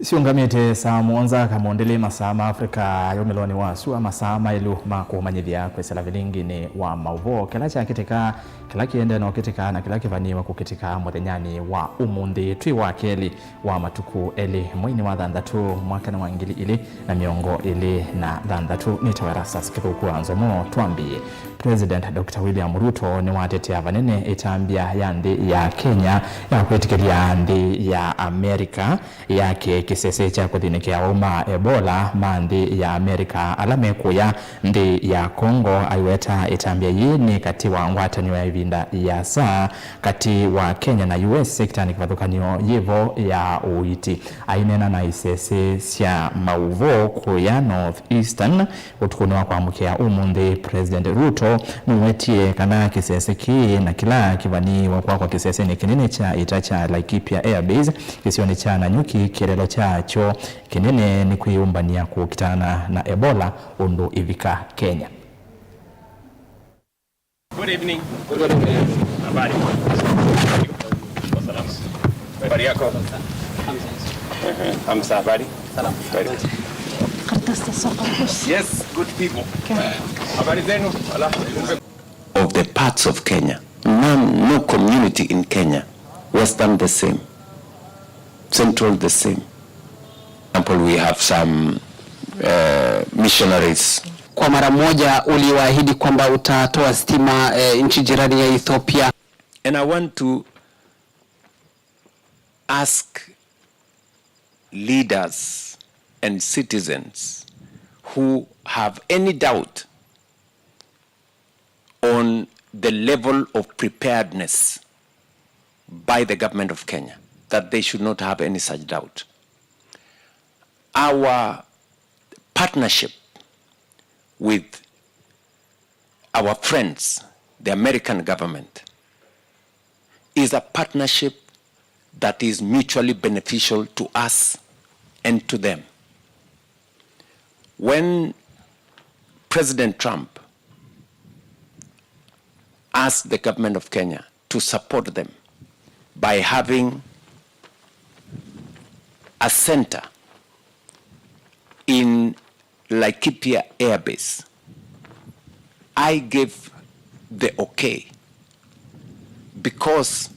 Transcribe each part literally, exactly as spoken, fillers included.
Siũngamĩte saa mũonza kamũndĩlĩ, masaa ma Africa ya ũmĩlonĩ wa sua, masaa maĩlu ma kũmanyĩthya kwĩsĩla vilinginĩ wa maũvoo, kĩla kyakĩtĩka, kĩla kĩendee na ũkĩtĩka, na kĩla kĩvanĩĩwe kũkĩtĩka mũthenyanĩ wa ũmũnthĩ. Twĩ wa kelĩ wa matukũ elĩ, mweinĩ wa thanthatũ, mwakanĩ wa ngili ilĩ na mĩongo ĩlĩ na thanthatũ. Nĩtawa Erastus Kĩthũku wa Nzomo. Twambie. President Doctor William Ruto nĩwatetea vanene ĩtambya ya nthĩ ya Kenya ya kwĩtĩkĩlya nthĩ ya America yake kĩsese kya kũthĩnĩkĩa aũme ma Ebola ma nthĩ ya America ala mekũya nthĩ ya Congo. Aiweta ĩtambya yĩĩ nĩ katĩ wa ngwatanĩo ya ĩvinda ĩasa katĩ wa Kenya na U S sektanĩ kĩvathũkany'o yĩvo ya ũiiti. Aineena na isese sya maũvoo kũya North Eastern ũtukũnĩ wa kwamũkĩa ũmũnthĩ, President Ruto nũwetie kana kĩsese kĩĩ na kĩla kĩvanĩĩwe kwakwa kĩsesenĩ kĩnene kya ĩta kya Laikipia Air Base kĩsionĩ kya Nanyuki, kĩeleelo kyakyo kĩnene nĩ kwĩyũmbany'a kũkitana na Ebola ũndũ ĩvika Kenya. Good evening. Good evening. Habari? Kwa salama. Habari yako? Hamza, habari? Salama. Kweli. Yes, good people. Habari zenu? Alafu of the parts of Kenya. None, no community in Kenya, Western the same, Central the same. Example, we have some, uh, missionaries. Kwa mara moja uliwaahidi kwamba utatoa stima, eh, nchi jirani ya Ethiopia. And I want to ask leaders and citizens who have any doubt on the level of preparedness by the government of Kenya, that they should not have any such doubt. Our partnership with our friends, the American government, is a partnership that is mutually beneficial to us and to them. When President Trump asked the government of Kenya to support them by having a center in Laikipia Air Base, I gave the okay because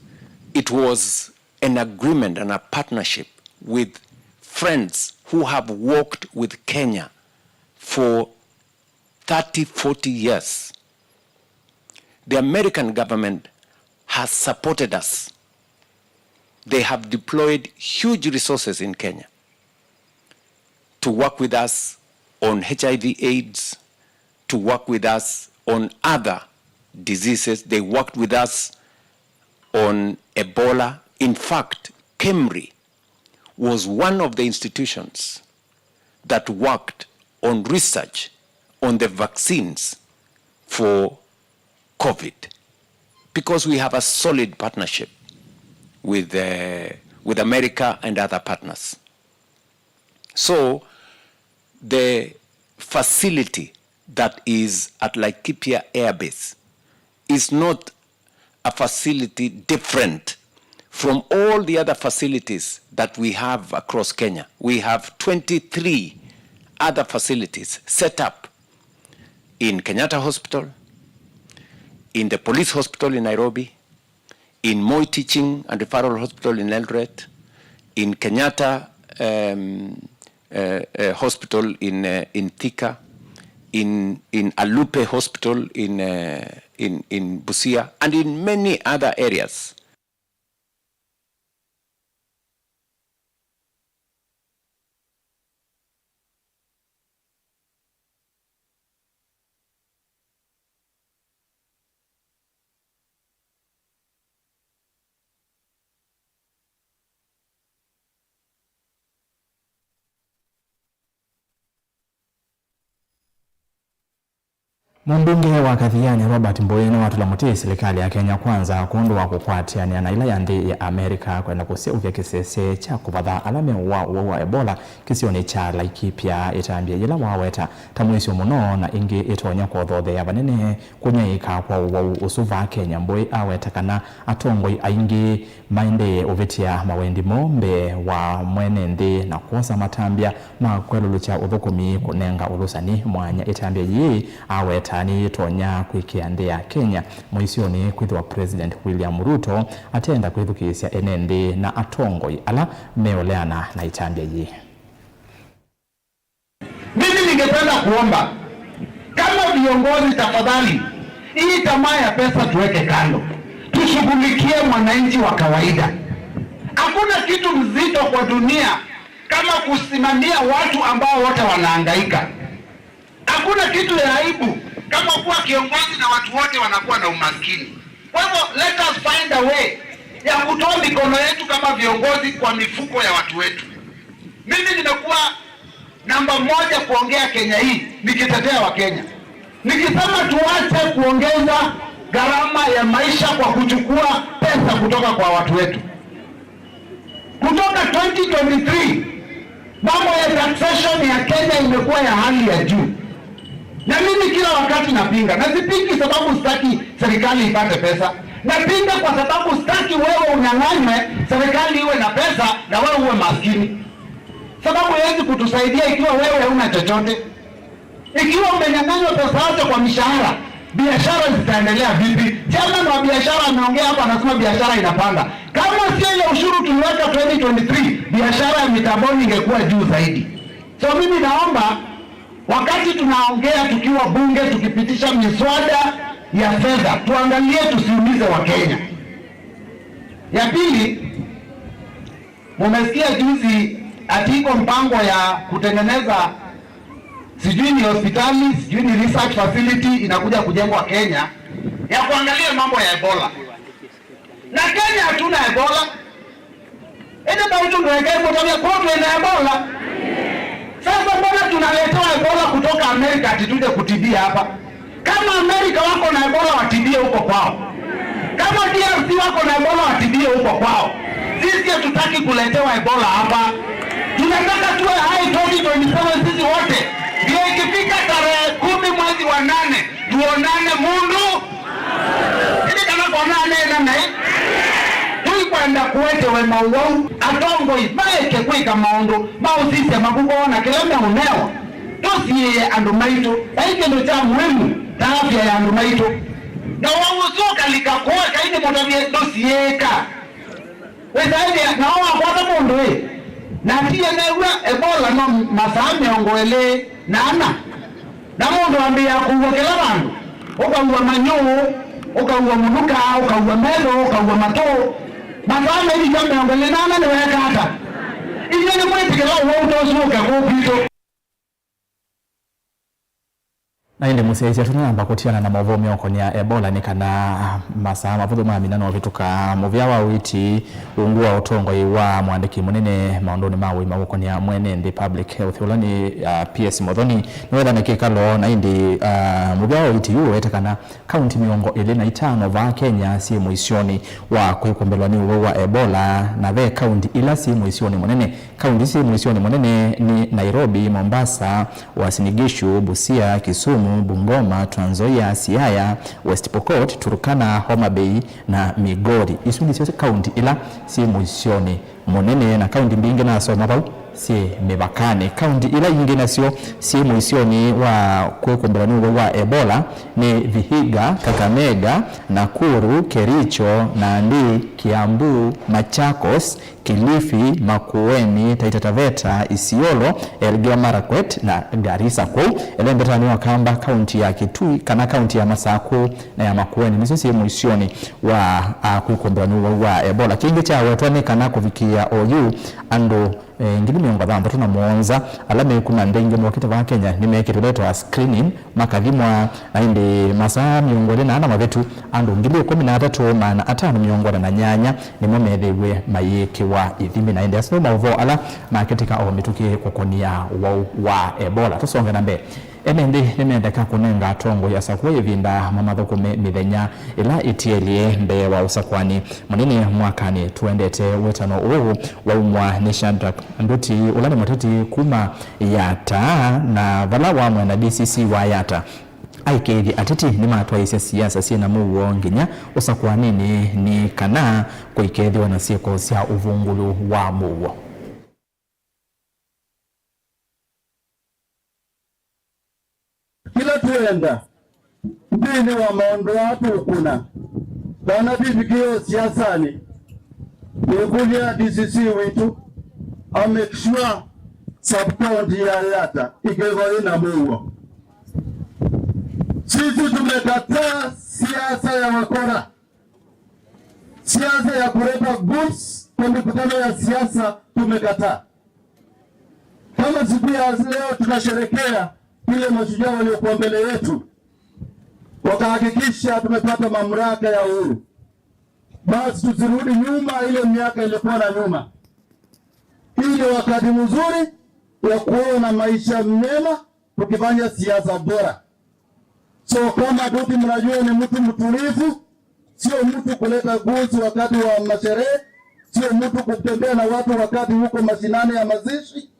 it was an agreement and a partnership with friends who have worked with Kenya for thirty, forty years. The American government has supported us. They have deployed huge resources in Kenya to work with us on H I V AIDS, to work with us on other diseases. They worked with us on Ebola. In fact, KEMRI was one of the institutions that worked on research on the vaccines for COVID, because we have a solid partnership with, uh, with America and other partners. So the facility that is at Laikipia Air Base is not a facility different from all the other facilities that we have across Kenya. We have twenty-three other facilities set up in Kenyatta Hospital, in the Police Hospital in Nairobi, in Moi Teaching and Referral Hospital in Eldoret, in Kenyatta, um, uh, uh, Hospital in, uh, in Thika, in, in Alupe Hospital in, uh, in, in Busia, and in many other areas. Mũmbunge wa Kathiani Robert Mbũi nĩwatũla mũtĩ silikalĩ ya Kenya Kwanza kwondũ wa kũkwatĩanĩa na ĩla ya nthĩ ya Amerika kwenda kũseũvya kĩsese kya kũvatha ala meũwaa ũwau wa Ebola kĩsionĩ kya Laikipia, ĩtambya yĩla waweta ta mwĩsyo mũno na ĩngĩ ĩtonya kũthotheea vanene kũnyaĩĩka kwa ũwau ũsu vaa Kenya. Mbũi aweta kana atongoi aingĩ maendee ũvĩtya mawendi moo mbee wa mwene nthĩ na kwosa matambya ma kwelũlũkya ũthũkũmi kũnenga ũlũsani mwanya. Ĩtambya yĩĩ aweta nĩyĩtonya kwĩkĩa nthĩ ya Kenya mũisyonĩ kwĩthĩwa President William Ruto atenda kwĩthukĩĩsya ene nthĩ na atongoi ala meũleana na ĩtambya yĩĩ. Mimi ningependa kuomba kama viongozi, tafadhali, hii tamaa ya pesa tuweke kando, tushughulikie mwananchi wa kawaida. Hakuna kitu mzito kwa dunia kama kusimamia watu ambao wote wanahangaika. Hakuna kitu ya aibu kama kuwa kiongozi na watu wote wanakuwa na umaskini. Kwa hivyo, let us find a way ya kutoa mikono yetu kama viongozi kwa mifuko ya watu wetu. Mimi nimekuwa namba moja kuongea Kenya hii, nikitetea Wakenya, nikisema tuache kuongeza gharama ya maisha kwa kuchukua pesa kutoka kwa watu wetu. Kutoka twenty twenty-three, mambo ya taxation ya Kenya imekuwa ya hali ya juu. Na mimi kila wakati napinga. Na sipingi sababu sitaki serikali ipate pesa. Napinga kwa sababu sitaki wewe unyang'anywe, serikali iwe na pesa na wewe uwe maskini. Sababu haiwezi kutusaidia ikiwa wewe hauna chochote. Ikiwa umenyang'anywa pesa yote kwa mishahara, biashara zitaendelea vipi? Chairman wa biashara ameongea hapa, anasema biashara inapanda. Kama sio ile ushuru tuliweka twenty twenty-three, biashara ya mitamboni ingekuwa juu zaidi. So mimi naomba, wakati tunaongea tukiwa bunge tukipitisha miswada ya fedha, tuangalie tusiumize Wakenya. Ya pili, mumesikia juzi ati iko mpango ya kutengeneza, sijui ni hospitali, sijui ni research facility inakuja kujengwa Kenya ya kuangalia mambo ya Ebola. Na Kenya hatuna Ebola. Ende baitu ndweke mutavya kwa twina Ebola. Sasa mbona tunaletewa Ebola kutoka Amerika ati tuje kutibia hapa? Kama Amerika wako na Ebola, watibie huko kwao. Kama D R C wako na Ebola, watibie huko kwao. Sisi hatutaki kuletewa Ebola hapa. Tunataka tuwe hai twenty twenty-seven sisi wote. Ndio ikifika tarehe kumi mwezi wa nane, tuonane mundu. Ĩndĩ kana kona aneena naĩ, tũikwenda kũetewe maũwau, atongoi maeke kwĩka maũndũ ma ũsisya mavuko na kĩla meũnewa. Tũsiĩĩe andũ maitũ, vai kĩndũ kya mũĩmu ta afya ya andũ maitũ. Na ũwau ũsu ũkalika kũũ, Kaini mũtavye ndũsiĩĩka. Wĩsaĩthĩa nao wakwata mũndũ ĩ, na atie new'a Ebola no masaa mĩongo ĩlĩ na ana. Na mũndũ ambĩĩa kũua kĩla vandũ, ũkaua manyũũ, ũkaua mũnuka, ũkaua metho, ũkaua matũ. Masaa maivika mĩongo ĩlĩ na ana nĩweeka ata? Inyuĩ nĩmwĩtĩkĩla ũwau ta ũsu ũke kũũ kwitũ? Na ĩndĩ mũsyaĩĩsya, tũnamba kũtiana na maũvoo meũkonĩa Ebola nĩ kana masaa mavũthũ mamina no vĩtũka. Mũvĩa wa ũiiti ungu wa ũtongoi wa mũandĩki mũnene maũndũnĩ ma ũima ũkonĩa mwene nthĩ, public health, ũla nĩ, ah, P S Muthoni, nĩwetha na kĩkalo. Na ĩndĩ, ah, mũvĩa wa ũiiti yu ũete kana kaunti mĩongo ĩlĩ na itano vaa Kenya syĩ mũisyonĩ wa kwĩkũmbĩlwa nĩ ũwau wa Ebola, na ve kaunti ila syĩ mũisyonĩ mũnene. Kaunti syĩ mũisyonĩ mũnene nĩ Nairobi, Mombasa, Uasin Gishu, Busia, Kisumu, Bungoma, Trans Nzoia, Siaya, West Pokot, Turkana, Homa Bay, na Migori. Isu nĩsyo kaunti ila syĩ mũisyonĩ mũnene, na kaunti mbingĩ nasoma vau syĩ mĩvakanĩ. Kaunti ila ingĩ nasyo syĩ mũisyonĩ wa kwĩkũmbĩlwa nĩ ũwau wa Ebola nĩ Vihiga, Kakamega, Nakuru, Kericho, Nandi, Kiambu, Machakos, Kilifi, Makueni, Taita Taveta, Isiolo, Elgeyo Marakwet na Garissa. Kwoou, ĩla ndetanĩ wa kamba, kaunti ya Kitui kana kaunti ya Masaku na ya Makueni nĩsyo syĩ mũisyonĩ wa, a, kwĩkũmbĩwa nĩ ũwau wa Ebola. Kĩngĩ kyawetwa nĩ kana kũvikĩĩa oyu andũ, e, ngili mĩongo thanthatũ na mũonza ala me kuma nthĩ ingĩ mokĩte vaa Kenya nĩmekĩtwe ĩla yĩtawa screening, makathimwa, na ĩndĩ masaa mĩongo ĩlĩ na ana mavĩtu, andũ ngili ĩkũmi na atatũ maana atano mĩongo ĩna na nyanya nĩmo methĩiwe mayĩkĩwa ithimi. Na ĩndĩ asu nĩmo maũvoo ala makĩtĩka o mĩtũkĩ kũkonĩa ũwau wa Ebola. Tũsonge na mbee. Ene nthĩ nĩmendeka kũnenga atongoi asakũe ĩvinda mamathũkũme mĩthenya ĩla ĩtielye mbee wa ũsakũani mũnene mwakanĩ. Tũendete wĩtano ũũ waumwa nĩ Shadrack Nduti, ũla nĩ mũteti kuma Yatta, na vala wamwena D C C wa Yatta aikethye ateti nĩmatwaĩĩsye siasa syĩ na mũuo nginya ũsakũaninĩ nĩ kana kũikethĩwa na syĩko sya ũvũngũlu wa mũuo. Kĩla twĩenda nthĩnĩ wa maũndũ aa tũkũna, kana tũivikĩĩo siasanĩ, nĩkũlya D C C witũ a make sure sub-county ya Yatta ĩkethĩwa yĩ na mũuo. Sisi tumekataa siasa ya wakora. Siasa ya kuleta goons kwa mikutano ya siasa tumekataa. Kama siku ya leo tunasherekea vile mashujaa waliokuwa mbele yetu wakahakikisha tumepata mamlaka ya uhuru, basi tusirudi nyuma ile miaka ilikuwa na nyuma. Hii ni wakati mzuri wa kuwa na maisha mema tukifanya siasa bora. So kama Nduti mnajua ni mtu mtulivu, sio mtu kuleta goons wakati wa masherehe, sio mtu kutembea na watu wakati huko mashinani ya mazishi.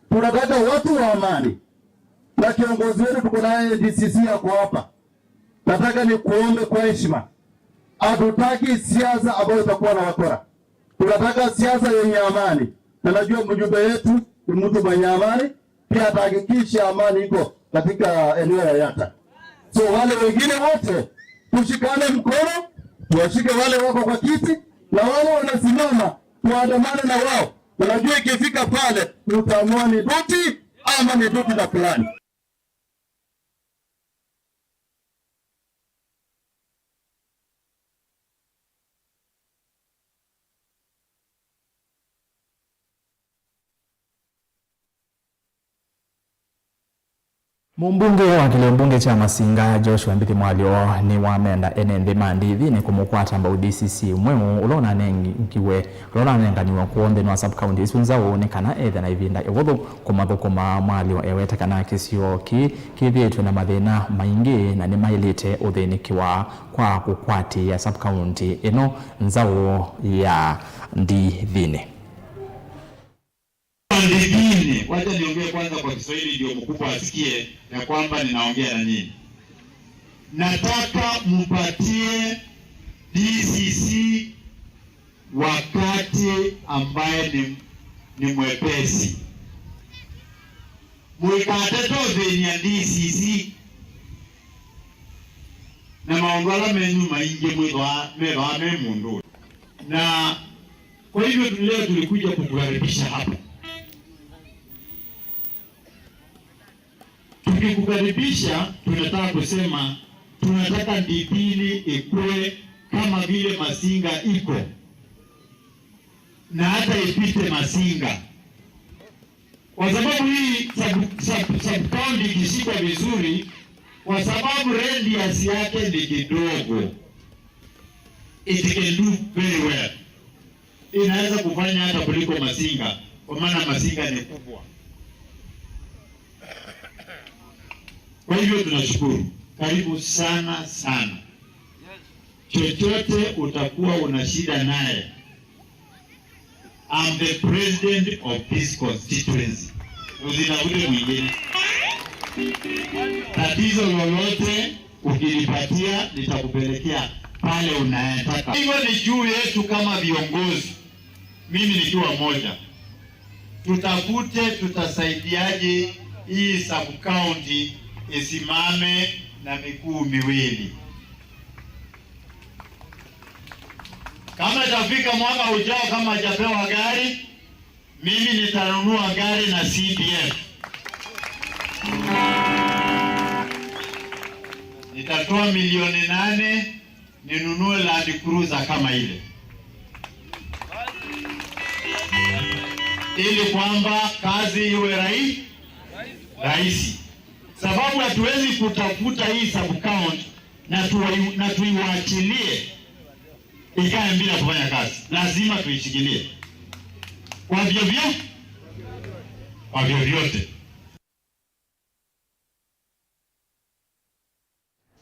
Tunataka watu wa amani. Na kiongozi wetu tuko naye D C C yako hapa. Nataka nikuombe kwa heshima. Hatutaki siasa ambayo itakuwa na wakora. Tunataka siasa yenye amani. Na najua mjumbe yetu ni mtu mwenye amani, pia atahakikisha amani iko katika eneo ya Yatta. So wale wengine wote tushikane mkono, tuwashike wale wako kwa kiti, na wale wanasimama tuandamane na wao. Unajua ikifika pale, utaamua ni Nduti ama ni Nduti na fulani. Mũmbunge wa kĩlĩo mbunge kya Masinga, Joshua Mbithi Mwalyo, nĩwamenda ene nthĩ ma Ndithinĩ kũmũkwata mbau D C C mweũ ũla ũnanengiwe, ũla ũnanenganiwe kwoo nthĩnĩ wa sub-county isu nzaũ nĩ kana ethe na ĩvinda ĩvũthũ kũmathũkũma. Mwalyo ewete kana kĩsio kĩĩ kĩthĩĩtwe na mathĩna maingĩ na nĩmaĩlĩte ũthĩnĩkĩwa kwa kũkwatĩĩa sub-county ĩno nzaũ ya Ndithinĩ. Ndithinĩ, wacha niongee kwanza kwa Kiswahili ndio mkubwa asikie ya kwamba ninaongea na nyinyi. Nataka mpatie D C C wakati ambaye ni, ni mwepesi. Mũikatete ũthĩny'a D C C na maũndũ ala menyu maingĩ mwĩthwa methwa me mũndũ. Na kwa hivyo leo tulikuja kukukaribisha hapa. Tukikukaribisha, tunataka kusema tunataka Ndithinĩ ikue kama vile Masinga iko na hata ipite Masinga. Kwa sababu hii sub, sub, sub-county ikishikwa vizuri, kwa sababu radius yake ni kidogo, it can do very well. Inaweza kufanya hata kuliko Masinga, kwa maana Masinga ni kubwa. Kwa hivyo tunashukuru. Karibu sana sana. Chochote utakuwa una shida naye, I'm the president of this constituency. Usitafute mwingine. Tatizo lolote ukinipatia, nitakupelekea pale unayetaka. Hivyo ni juu yetu kama viongozi, mimi nikiwa moja, tutafute tutasaidiaje hii sub-county isimame na miguu miwili. Kama itafika mwaka ujao, kama hajapewa gari, mimi nitanunua gari na C D F. Nitatoa milioni nane ninunue Land Cruiser kama ile, ili kwamba kazi iwe rahi-, rahisi, sababu hatuwezi kutafuta hii sub-county na tuwai-, na tuiwachilie ikae bila kufanya kazi. Lazima tuishikilie kwa vyovyo, kwa vyovyote.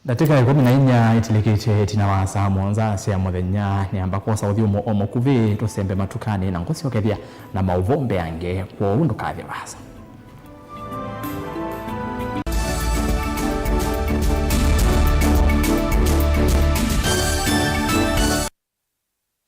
Ndatĩka ĩkũmi na inya ĩtilĩkĩtye ĩtina wa saa mũonza sya mũthenya, nĩamba kwosa ũthyũmũo o mũkuvĩ, tũsembe matukanĩ na ngũsyokethya na maũvoo mbeange, kwoou ndũkathye vaasa.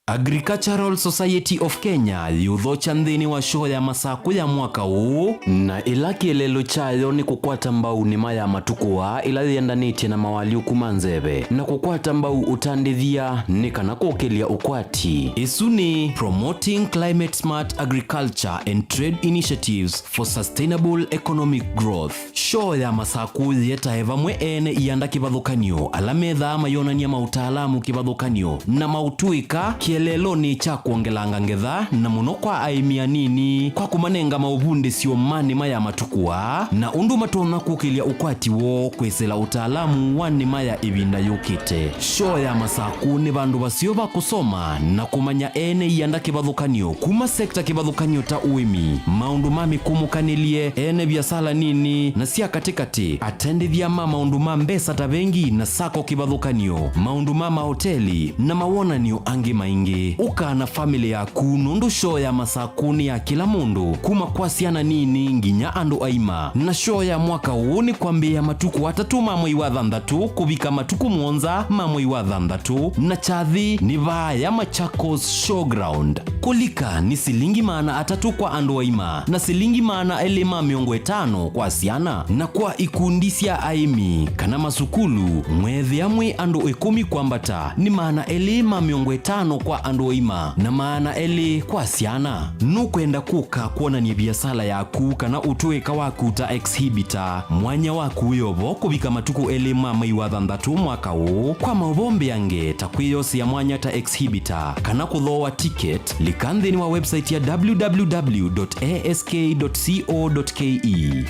Agricultural Society of Kenya yĩũthokya nthĩnĩ wa shoo ya Masakũ ya mwaka ũũ, na ĩla kĩeleelo kyayo nĩ kũkwata mbau nĩma ya matukũ aa ĩla yĩendanĩtye na mawalyũku ma nzeve, na kũkwata mbau ũtandĩthya nĩ kana kũkĩlya ũkwati. Ĩsu nĩ Promoting Climate Smart Agriculture and Trade Initiatives for Sustainable Economic Growth. Shoo ya Masakũ yĩetae vamwe ene ianda kĩvathũkany'o ala methaa mayonany'a maũtaalamu kĩvathũkany'o na maũtũĩka kĩeleelonĩ kya kwongelanga ngetha, na mũno kwa aĩmi anini, kwa kũmanenga maũvundĩsyo ma nĩma ya matukũ aa na ũndũ matonya kũkĩlya ũkwati woo kwĩsĩla ũtaalamu wa nĩma ya ĩvinda yũkĩte. Shoo ya Masakũ nĩ vandũ vaseo va kũsoma na kũmanya ene ianda kĩvathũkany'o kuma sekta kĩvathũkany'o ta ũĩmi, maũndũ ma mĩkũmũkanĩlye, ene viasala nini na sya katĩkatĩ, atendĩthya ma maũndũ ma mbesa ta vengi na sako kĩvathũkany'o, maũndũ ma maoteli, na mawonany'o angĩ maingĩ. Ũka na famĩlĩ yaku, nũndũ shoo ya Masakũ nĩ ya kĩla mũndũ, kuma kwa syana nini nginya andũ aima. Na shoo ya mwaka ũũ nĩ kwambĩĩa matukũ atatũ ma mwei wa thanthatũ kũvika matukũ mũonza ma mwei wa thanthatũ, na kyathĩ nĩ vaa ya Machakos Showground. Kũlika nĩ silingi maana atatũ kwa andũ aima na silingi maana elĩ ma mĩongo ĩtano kwa syana, na kwa ikundi sya aĩmi kana masukulu, mweethĩa mwĩ andũ ĩkũmi kwambata, nĩ maana elĩ ma mĩongo ĩtano kwa andũ aima na maana elĩ kwa syana. Nũkwenda kũka kwonany'a viasala yaku kana ũtũĩka waku ta exhibitor? Mwanya waku wĩ o vo kũvika matukũ elĩ ma mwei wa thanthatũ mwaka ũũ. Kwa maũvoo mbeange ta kwĩyosea mwanya ta exhibitor kana kũthooa ticket, lika nthĩnĩ wa website ya www dot ask dot co dot ke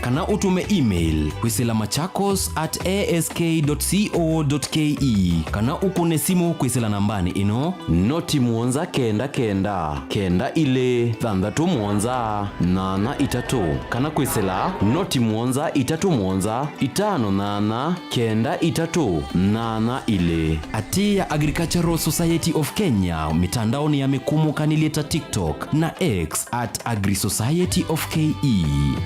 kana ũtũme email kwĩsĩla machakos at ask dot co dot ke kana ũkũne simũ kwĩsĩla nambanĩ ĩno, noti mũonza kenda kenda, kenda ilĩ, thanthatũ mũonza, nyanya itatũ, kana kwĩsĩla noti mũonza itatũ mũonza, itano nyanya, kenda itatũ, nyanya ilĩ. Atĩĩa Agricultural Society of Kenya mĩtandaonĩ ya mĩkũmũkanĩlye ta TikTok na X at Agri Society of K E.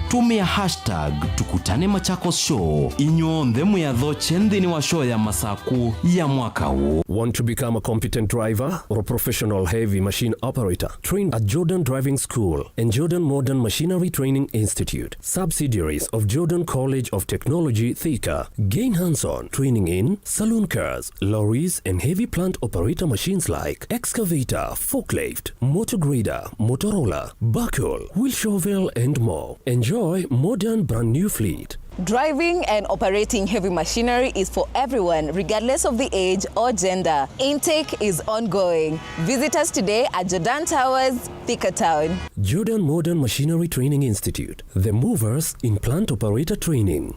Tũmĩa hashtag Tukutane Machakos Show. Inyw'onthe mwĩ athokye nthĩnĩ wa show ya Masakũ ya mwaka ũũ. Want to become a competent driver or a professional heavy machine operator? Trained at Jordan Driving School and Jordan Modern Machinery Training Institute, subsidiaries of Jordan College of Technology, Thika. Gain hands-on training in saloon cars, lorries, and heavy plant operator machines like excavator, forklift, motor grader, motor roller, backhoe, wheel shovel, and more. Enjoy modern brand new fleet. Driving and operating heavy machinery is for everyone, regardless of the age or gender. Intake is ongoing. Visit us today at Jordan Towers, Thika Town. Jordan Modern Machinery Training Institute, the movers in plant operator training.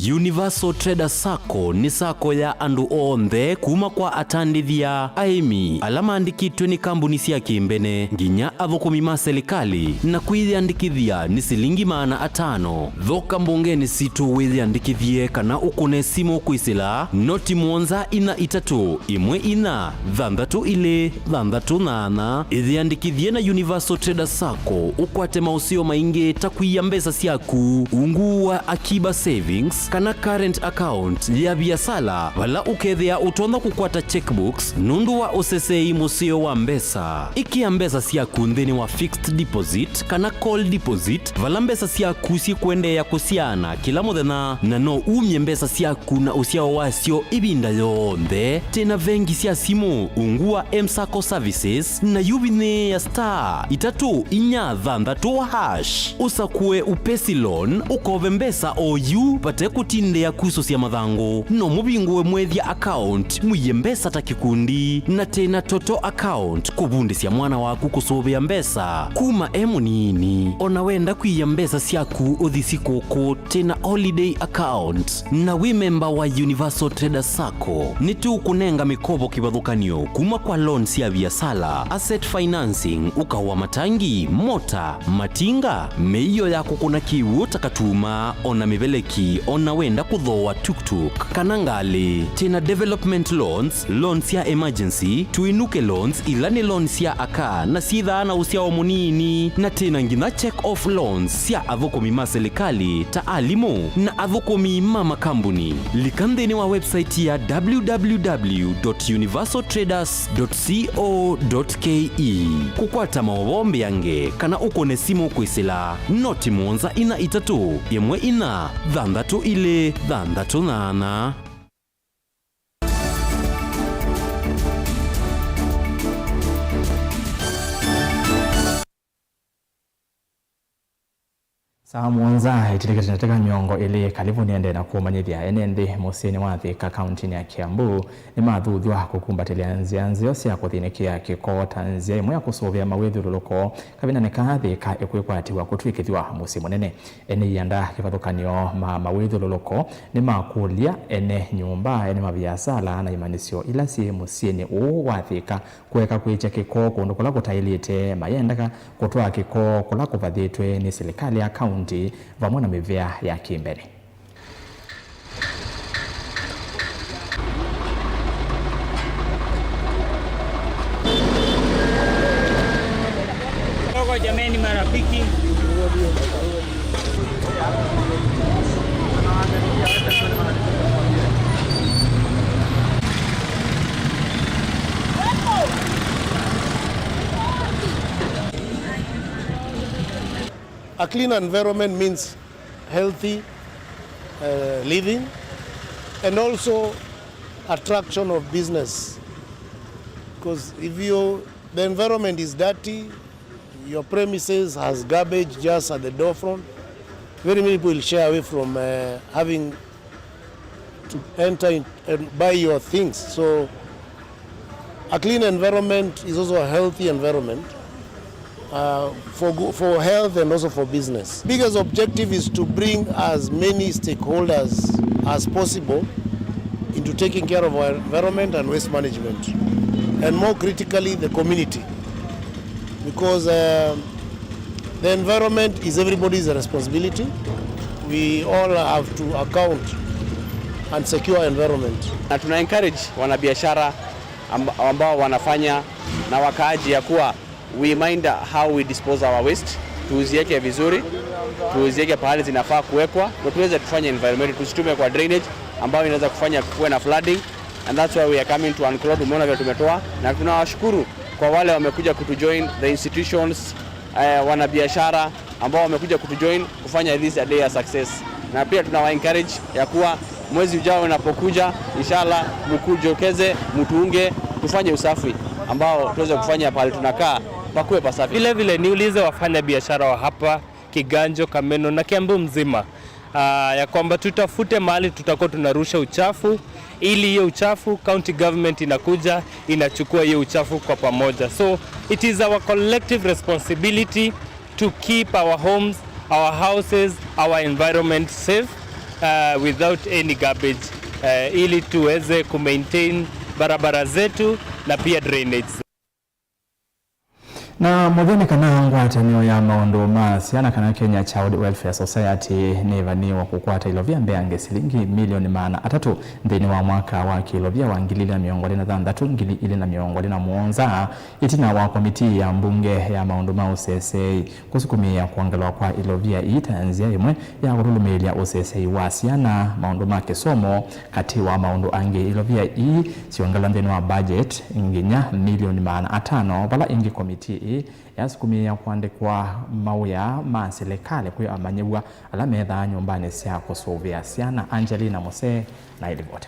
Universal Trader Sacco nĩ sacco ya andũ onthe, kuma kwa atandĩthya, aĩmi, ala maandĩkĩtwe nĩ kambuni sya kĩmbene, nginya athũkũmi ma silikalĩ, na kwĩyĩandĩkĩthya nĩ silingi maana atano. Thoka mbongenĩ sitũ wĩyĩandĩkĩthye kana ũkũne simũ kwĩsĩla noti mũonza inya itatũ, ĩmwe inya, thanthatũ ilĩ, thanthatũ nyanya. Ĩyĩandĩkĩthye na Universal Trader Sacco ũkwate maũseo maingĩ ta kũia mbesa syaku ungu wa Akiba Savings kana current account ya viasala, vala ũkethĩa ũtonya kũkwata checkbooks nũndũ wa ũsesei mũseo wa mbesa. Ĩkĩa mbesa syaku nthĩnĩ wa fixed deposit kana call deposit, vala mbesa syaku syĩkũendeea kũsyaana kĩla mũthenya, na no umye mbesa syaku na ũsyao wasyo ĩvinda yonthe. Twĩ na vengi sya simũ ungu wa M-Sacco Services, na yu vinyĩĩa star itatũ inya thanthatũ hash, ũsakũe Upesi Loan, ũkove mbesa o yu vate kũtindĩa kusũsya mathangũ. No mũvingũe mwethya account, mũie mbesa ta kĩkundi, na twĩ na Toto account, kũvundĩsya mwana waku kũsũvĩa mbesa kuma e mũnini. O na wenda kwĩia mbesa syaku ũthi sikũkũ, twĩ na holiday account. Na wĩ memba wa Universal Trader Sacco, nĩtũkũnenga mĩkovo kĩvathũkany'o kuma kwa loan sya viasala, asset financing, ũkao wa matangi, mota, matinga, mĩio ya kũkũna kĩw'ũ ta katuma, o na mĩveleki, o Na wenda kũthooa tuktuk kana ngalĩ. Twĩna development loans, loans sya emergency, tũinũke loans, ila nĩ loans sya aka na syĩthaa na ũsyao mũnini. Na twĩna nginya check off loans sya athũkũmi ma silikalĩ ta alimũ na athũkũmi ma makambuni. Lika nthĩnĩ wa website ya w w w dot universal traders dot co dot k e. Kũkwata maũvoo mbeange kana ũkũne simũ kwĩsĩla noti mũonza inya itatũ ĩmwe inya thanthatũ ilĩ thanthatũ nyanya. Saa mũonza ĩtilĩkĩte ndatĩka mĩongo ĩlĩ, kalĩvu nĩendee na kũmanyĩthya ene nthĩ mũsyĩnĩ wa Thika, kauntinĩ ya Kiambu, nĩmathuthw'a kũkumbatĩlya nzĩa nzeo sya kũthĩnĩkĩa kĩko ta nzĩa ĩmwe ya kũsũvĩa mawĩthyũlũlũko kavindanĩ kaa Thika ĩkwĩkwatĩw'a kũtw'ĩkĩthw'a mũsyĩ mũnene. Ene ianda kĩvathũkany'o ma mawĩthyũlũlũko nĩmakũlya ene nyũmba, ene maviasala na imanyĩsyo ila syĩ mũsyĩnĩ ũũ wa Thika kũeka kwĩkya kĩko kũndũ kũla kũtaĩlĩte, mayendeka kũtwaa kĩko kũla kũvathĩtwe nĩ silikalĩ ya kaunti vamwe na mĩvĩa ya kĩmbene. Kidogo jameni, marafiki. A clean environment means healthy, uh, living, and also attraction of business. Because if you, the environment is dirty, your premises has garbage just at the door front, very many people will shy away from, uh, having to enter in and buy your things. So a clean environment is also a healthy environment, uh, for go-, for health and also for business. Biggest objective is to bring as many stakeholders as possible into taking care of our environment and waste management, and more critically, the community, because, uh, the environment is everybody's responsibility. We all have to account and secure environment. Na tuna encourage wanabiashara amb-, ambao wanafanya na wakaaji ya kuwa we mind how we dispose our waste, tuziweke vizuri, tuziweke pahali zinafaa kuwekwa, ndio tuweze kufanya environment, tusitume kwa drainage ambayo inaweza kufanya kuwe na flooding, and that's why we are coming to unclog, umeona vile tumetoa, na tunawashukuru kwa wale wamekuja kutujoin, the institutions, eh, wanabiashara ambao wamekuja kutujoin kufanya this a day a success. Na pia tunawa encourage ya kuwa mwezi ujao unapokuja, inshallah, mkujokeze, mtuunge, tufanye usafi ambao tuweze kufanya pale tunakaa pakuwe pasafi. Vile vile niulize wafanya biashara wa hapa Kiganjo, Kameno na Kiambu mzima, ah, ya kwamba tutafute mahali tutakuwa tunarusha uchafu, ili hiyo uchafu county government inakuja inachukua hiyo uchafu kwa pamoja. So it is our collective responsibility to keep our homes, our houses, our environment safe, uh, without any garbage, uh, ili tuweze kumaintain barabara zetu na pia drainage. Na mũthya nĩ kana ngwatanĩo ya maũndũ ma syana kana Kenya Child Welfare Society nĩvanĩĩwe kũkwata ilovia mbeange silingi milioni maana atatũ nthĩnĩ wa mwaka wa kĩlovia wa ngili ilĩ na mĩongo ĩlĩ na thanthatũ, ngili ilĩ na mĩongo ĩlĩ na mũonza, ĩtina wa komitii ya mbunge ya maũndũ ma ũseseei kũsukumĩĩa kwongelwa kwa ilovia ii ta nzĩa ĩmwe ya kũlũlũmĩĩlya ũseseei wa syana, maũndũ ma kĩsomo, katĩ wa maũndũ angĩ. Ilovia ii syongelwa nthĩnĩ wa budget nginya milioni maana atano, vala ĩngĩ komitii ii yasukumĩĩa kũandĩkwa mawĩa ma silikalĩ kwĩ amanyĩw'a ala methaa nyũmbanĩ sya kũsũvĩa syana. Angelina Mose na ĩlivoti.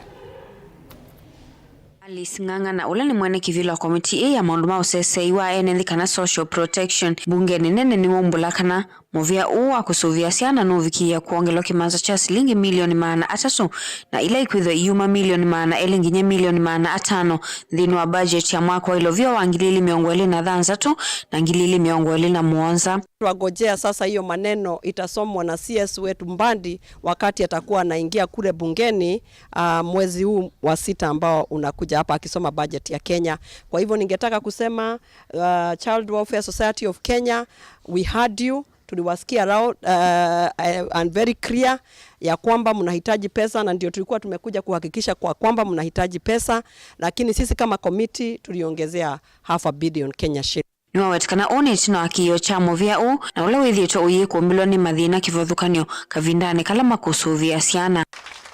Alice Ng'ang'ana, ũla nĩ mwene kĩvĩla wa komitii ĩĩ ya maũndũ ma ũseseei wa ene nthĩ kana social protection mbungenĩ nene, nĩwaumbũla kana mũvĩa ũũ wa kũsũvĩa syana nũvikĩĩe kwongelwa kĩmanza kya silingi milioni maana atatũ, na ila ikwĩthwa iyuma milioni maana elĩ nginya milioni maana atano nthĩnĩ wa budget ya mwaka wa ilovia wa ngili ilĩ mĩongo ĩlĩ na thanthatũ na ngili ilĩ mĩongo ĩlĩ na mũonza. Twangojea sasa hiyo maneno itasomwa na C S wetu Mbadi wakati atakuwa anaingia kule bungeni, ah, mwezi huu wa sita ambao unakuja hapa akisoma budget ya Kenya. Kwa hivyo ningetaka kusema, ah, Child Welfare Society of Kenya, we heard you. Tuliwasikia loud, uh, and very clear ya kwamba mnahitaji pesa, na ndio tulikuwa tumekuja kuhakikisha kwa kwamba mnahitaji pesa, lakini sisi kama committee tuliongezea half a billion Kenya shillings. Nĩwaweta kana ũũ nĩ ĩtina wa kĩĩo kya mũvĩa ũũ na ũla wĩthĩĩtwe ũyĩkũmbĩlwa nĩ mathĩna kĩvathũkany'o kavindanĩ kala makũsũvĩa syana.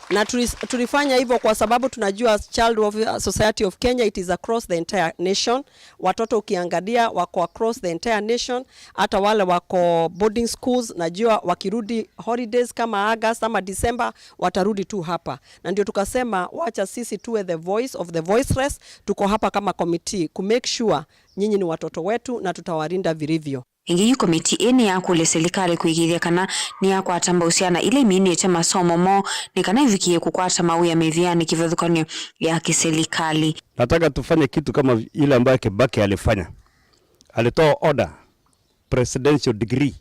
Na tulis-, tulifanya hivyo kwa sababu tunajua Child Welfare Society of Kenya, it is across the entire nation. Watoto ukiangalia wako across the entire nation, hata wale wako boarding schools, najua wakirudi holidays kama August ama December, watarudi tu hapa. Na ndio tukasema, wacha sisi tuwe the voice of the voiceless. Tuko hapa kama committee ku make sure nyinyi ni watoto wetu na tutawalinda vilivyo. Ĩngĩ yu komiti ĩĩ nĩyakũlya silikalĩ kũĩkĩĩthya kana nĩyakwata mbau syana ila iminĩte masomo moo nĩ kana ivikĩĩe kũkwata mawĩa mĩvĩanĩ kĩvathũkany'o ya kĩsilikalĩ. Nataka tufanye kitu kama ile ambayo Kibaki alifanya. Alitoa order, presidential decree.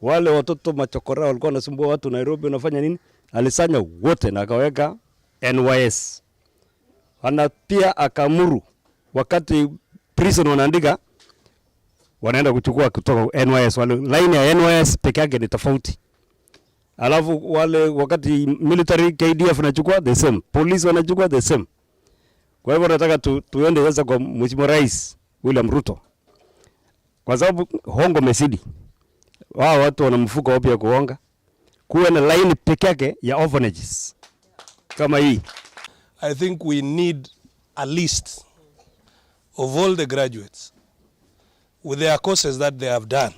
Wale watoto machokora walikuwa wanasumbua watu Nairobi, wanafanya nini? Alisanya wote na akaweka N Y S. Ana pia akaamuru wakati prison wanaandika, wanaenda kuchukua kutoka N Y S. Wale line ya N Y S peke yake ni tofauti. Alafu wale wakati military K D F wanachukua the same, police wanachukua the same. Kwa hivyo nataka tu, tuende sasa kwa Mheshimiwa Rais William Ruto, kwa sababu hongo mesidi, wao watu wana mfuko wapi ya kuonga, kuwe na line peke yake ya orphanages kama hii. I think we need a list of all the graduates with their courses that they have done,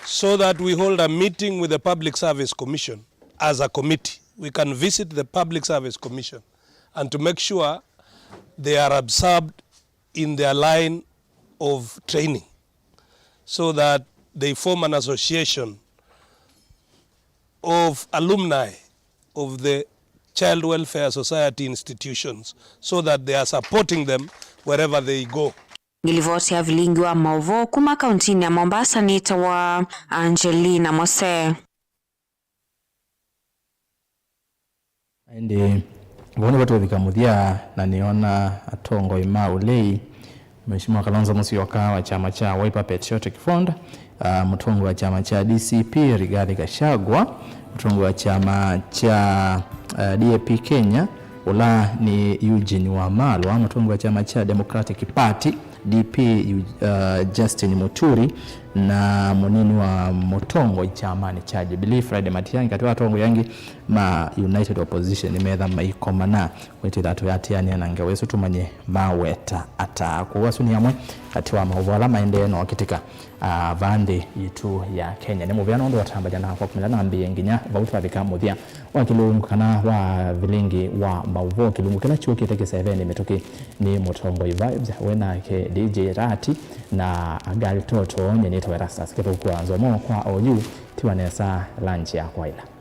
so that we hold a meeting with the Public Service Commission as a committee. We can visit the Public Service Commission and to make sure they are absorbed in their line of training, so that they form an association of alumni of the Child Welfare Society institutions, so that they are supporting them wherever they go. Ngilivoti ya vilingi wa maũvoo kuma kauntinĩ ya Mombasa nĩtawa Angelina Mose. Ĩndĩ vau nĩvo tũvika mũthya, na nĩona atongoi ma ũlei, Mheshimiwa Kalonzo Musyoka wa kyama kya Wiper Patriotic Front, ah, mũtongoi wa kyama kya D C P Rigathi Gachagua, mũtongoi wa kyama kya, ah, D A P Kenya, ũla nĩ Eugene Wamalwa, mũtongoi wa kyama kya Democratic Party, D P, uh, Justin Muturi, na mũnini wa mũtongoi kyamanĩ kya Jubilee, Fred Matiang'i, katĩ wa atongoi angĩ ma United Opposition, nĩmetha maikomana kwĩtĩla tũyatĩanĩa na ngewa ĩsu tũmanye maweta ata. Kwoou asu nĩ amwe katĩ wa maũvoo ala maendee na ũkĩtĩka, uh, vaa nthĩ yitũ ya Kenya. Nĩ mũvea nũndũ watambalya nakwa kumĩla nambĩĩe nginya vau twavika mũthya wa kĩlungu kana wa vilingi wa maũvoo. Kĩlungu kĩla kyũkĩte kĩsevenĩ mĩtũkĩ nĩ Mũtongoi Vibes, we nake D J Rati na Agal Toto. Nyie nĩtawa Erastus Kĩthũku wa Nzomo kwa oyu, tiwa nesa lunch ya kwaĩla.